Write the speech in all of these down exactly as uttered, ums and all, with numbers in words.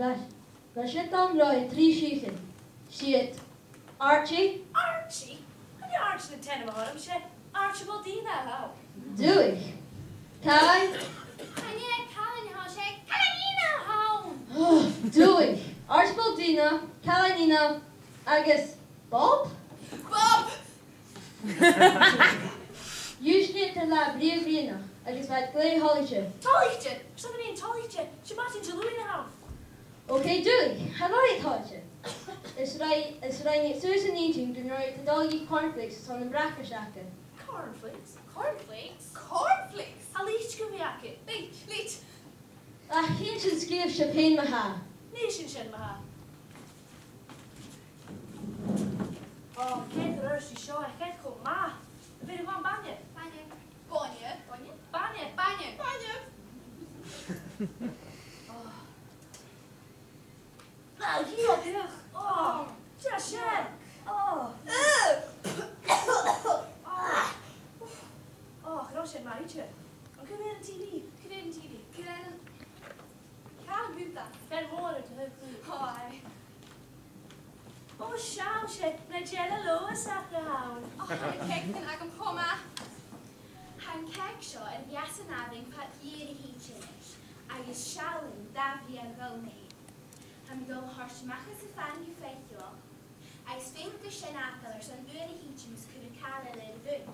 Bha, bha siud ann roimhe trì fichead. 'S iad Archie. Archie? Chan e Archie an t-ainm a th' orm, 's e Archibaldina a th' ann. Dùil. Càit? Chan e Caroline a th' ann, 's e Caroline a th' ann. Dùil. Archibaldina, Caroline agus Bob? Bob! Dhùisg iad air latha brèagha grianach agus bha iad glè thoilichte. Toilichte? Carson a bha iad toilichte? 'S e madainn Diluain a th' ann. Ok, dùil, chan eil iad toilichte. Is rinn, is rinn iad suas an inntinn gun robh iad a' dol a dh'ith cornflakes airson am bracaist aca. Cornflakes? Cornflakes? Cornflakes? A leithid gu bhith aca. Leithid, leithid. Ach chì sinn sgeulachd seo fhèin ma-thà. Nì sinn sin ma-thà. Ò, ceart gu leòr, 's i seo, a' coimhead cho math. A bheil thu a' faighinn bainne? Bainne. Bainne? Bainne. Bainne. Bainne. Bainne. Ò. Ò, dhìochuimhnich. Ò, dè tha sin? Ò. Ò. Ò, cha robh sin math idir. An cuir thu air an T V? Cuir air an T V. Cuir air an Càit am bu thu? Fear mòr air do thaobh. Ò, aye. Ò, seall, 's e Nigella Lewis a th' ann. Ò, tha na cèicichean agam cho math. Tha an cèic seo air a bhith anns an àmhainn fad iarraidh a thìde a-nis, agus seallaidhean dà bhliadhna a dh'fhalbh mi fhèin. Tha mi a' dol a thoirt a-mach às a' phainn gu faiceallach, agus feumaidh gu sin fhàgail airson uair a thìde mus cuir thu càil eile air a mhuin.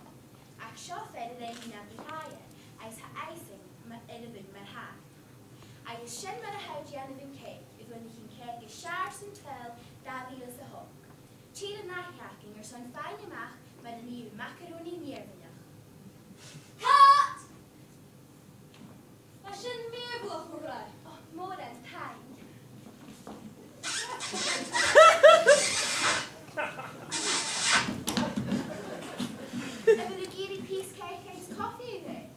Ach seo fear a rinn mi na bu tràithe, agus tha icing ma-, air a mhuin mar-thà. Agus sin mar a tha thu a' dèanamh an cèic, a bhuannaich an cèic as fheàrr san t-saoghal dà mhìle 's a h-ochd. Tìoraidh an ath-sheachdain airson faighinn a-mach mar a nì thu macaroni mìorbhaileach. Cut! Bha sin mìorbhaileach, a ghràidh. Ò, mòran taing. A bheil thu ag iarraidh pìos cèic agus cofaidh a ghabhail?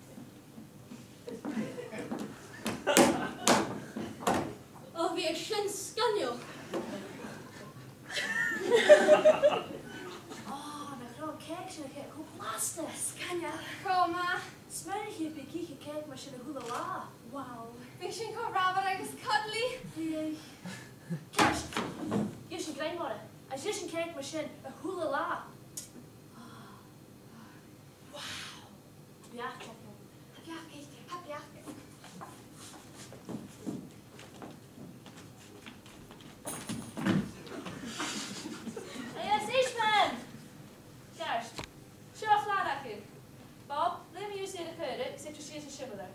Ò, bhiodh sin sgoinneil. Ò, nach robh an cèic sin a' coimhead cho blasta. Sgoinneil. Cho math. Smaoinich gum biodh tu ag ithe cèic mar sin a h-uile latha. Wow. Bhiodh sin cho reamhar agus cuddly. Bhiodh. Ceart. Gheibh sinn grèim oirre. Agus gheibh sinn cèic mar sin a h-uile latha. Wow. Beachd agam. Tha beachd aice, tha beachd. Hey, yes, Ishmael! Ceart. Seo a' phlana againn. Bob, leum thusa air a' chaora, agus thèid thu sìos an similear.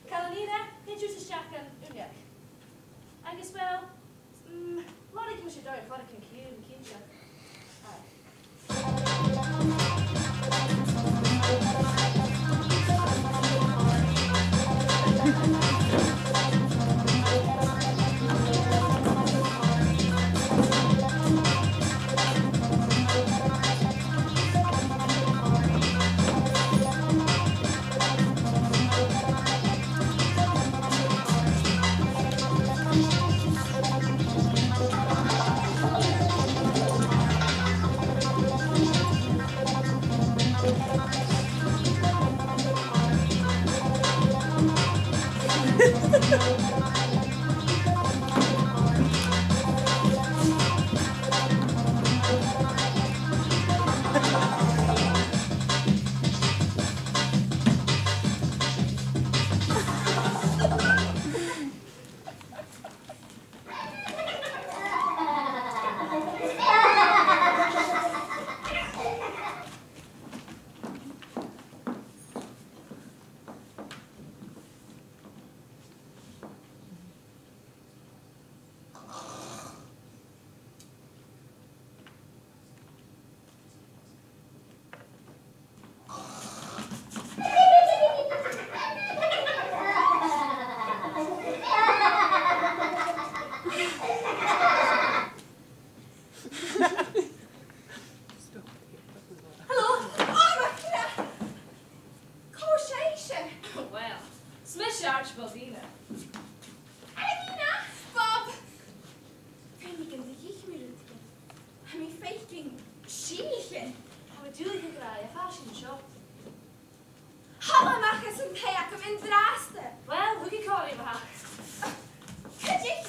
Carolina, thèid thusa a-steach dhan uinneig. Agus, well, mm, lorgaidh mise dòigh a' chòrr a' ciùil, cinnteach. Aye. Hello. Oh, my God. Cò sibhse? Well, 's mise Archibaldina. Anna Nina! Bob! Feumaidh gun do dh'ith mi rudeigin. Tha mi a' faicinn sìthichean. Tha mi duilich, a ghràidh, fàg sinn an seo. Thalla a-mach às an taigh agam an-dràsta! Well, thug i còmhla rium a-mach. Cuidichibh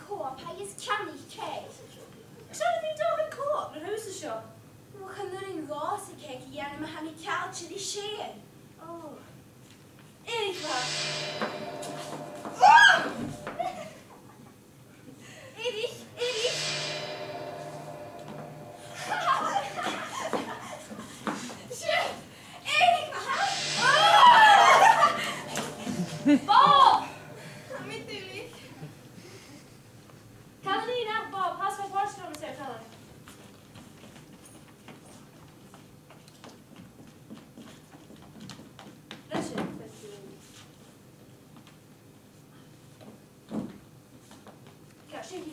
Co-op agus ceannaich cèic. Chan eil mi dol a dhol a co-op an turas seo. Well, chan urrainn dhòmhsa cèic a dhèanamh ma tha mi ceangailte ri seinn. Oh. Erich, ma-thà. Erich, Erich. Sure. Erich, ma-thà. Bob! Tha mi duilich. Càit a bheil Bob? Pas me bòrd, tha mi a' smaoineachadh. Leis. Ceart, sin e.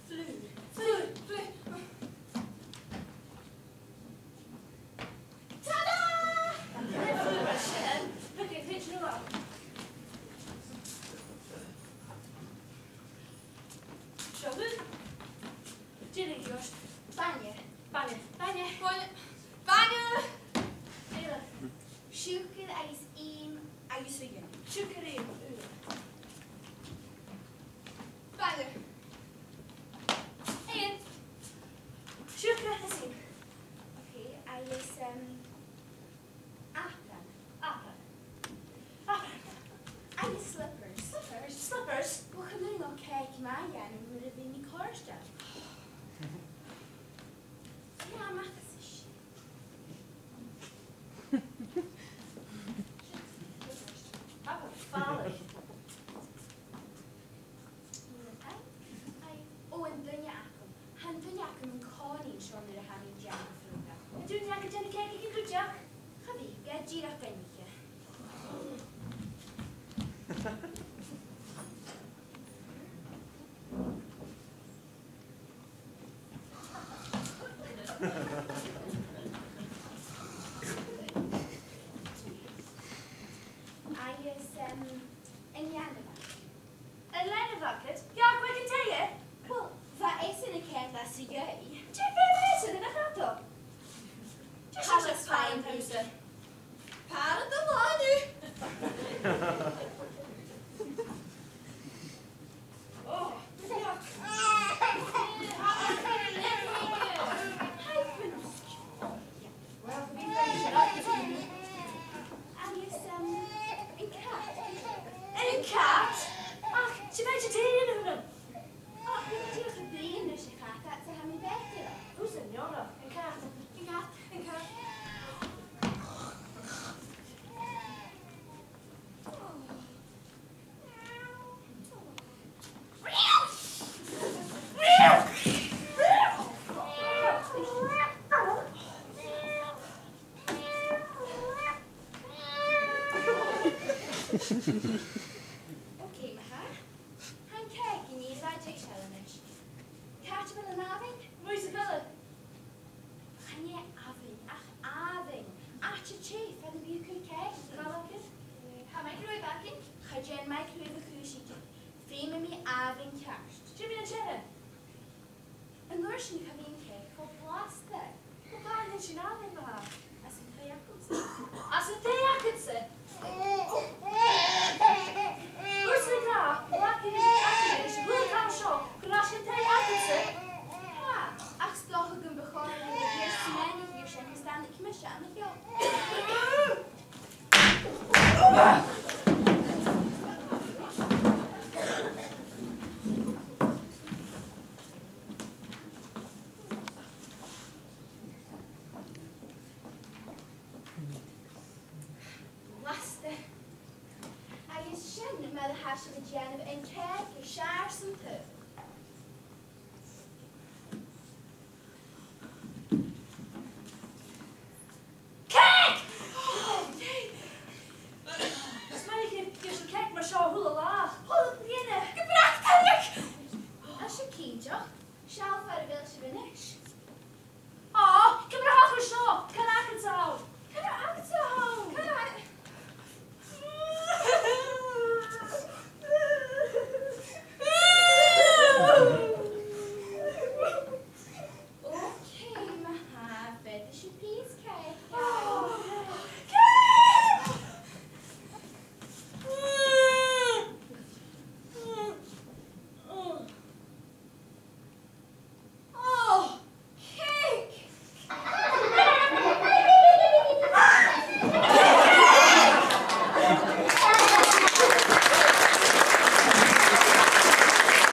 Flùr. Flùr, flùr. Ta-da! Flùr mar sin. Look, it's rich and all. Seo thu. Dè eile a th' ann? Bainne. Bainne. Bainne. Bainne. Bainne. Dè eile? Siùcar agus ìm agus uighean. Siùcar, ìm, uighean. Bainne. Aon. Siùcar agus ìm. Okay, agus, um, Apron. Apron. Apron. Agus slippers. Slippers. Slippers. Well, chan urrainn dhomh cèic math a dhèanamh mura bi mi còrdte. Dè tha a-mach às a sin? Apron fàlach. Ò, an duine agam. Tha an duine agam an-còmhnaidh an seo nuair a tha mi a' dèanamh an phrodram. An duine agad a' dèanamh cèic aig an cuideachd? Cha bhi, bidh e dìreach gu h-àraidh. Agus, em, an leanabh agad. An leanabh agad? Gheibh mi an tè, eh? Well, bha esan a' coimhead às a dhèidh. Dè bha esan a' dèanamh? Dè tha seo a' dèanamh? Pàrant an-diugh. Oh, yuck. Agus, um, an cat. An cat? Ach, 's e vegetarian a th' ann. Ach, bidh mi dìreach a' bruidhinn ris a' chat, ach tha mi better. Thusa neònach, an cat. An cat, an cat. Okay, ma-thà. Tha an cèic an-dràsta deiseil a-nis. Càit a bheil an abhainn? Muigh sa choille. Chan e abhainn, ach àmhainn. Àite teth far am bi thu a' cur cèic, a bheil fhios agad? Tha microwave againn. Cha dèan microwave a' chùis idir. Feumaidh mi àmhainn ceart. Dè mu dheidhinn teine? An uair sin cha bhi an cèic cho blasta. Càit an tèid sinn a-nis, ma-thà? Às an taigh agamsa. Às an taigh agadsa? Thuirt mi gu bheil mi a' dol a dh'fheuchainn ris a' bhùth seo, gun robh sinn an taigh agamsa. Ah, ach 's dòcha gum bu chòir dhuinn a bhith a' smaoineachadh air sin, mus tàinig mise an seo. Blasta. Agus sin mar a tha sibh a' dèanamh an cèic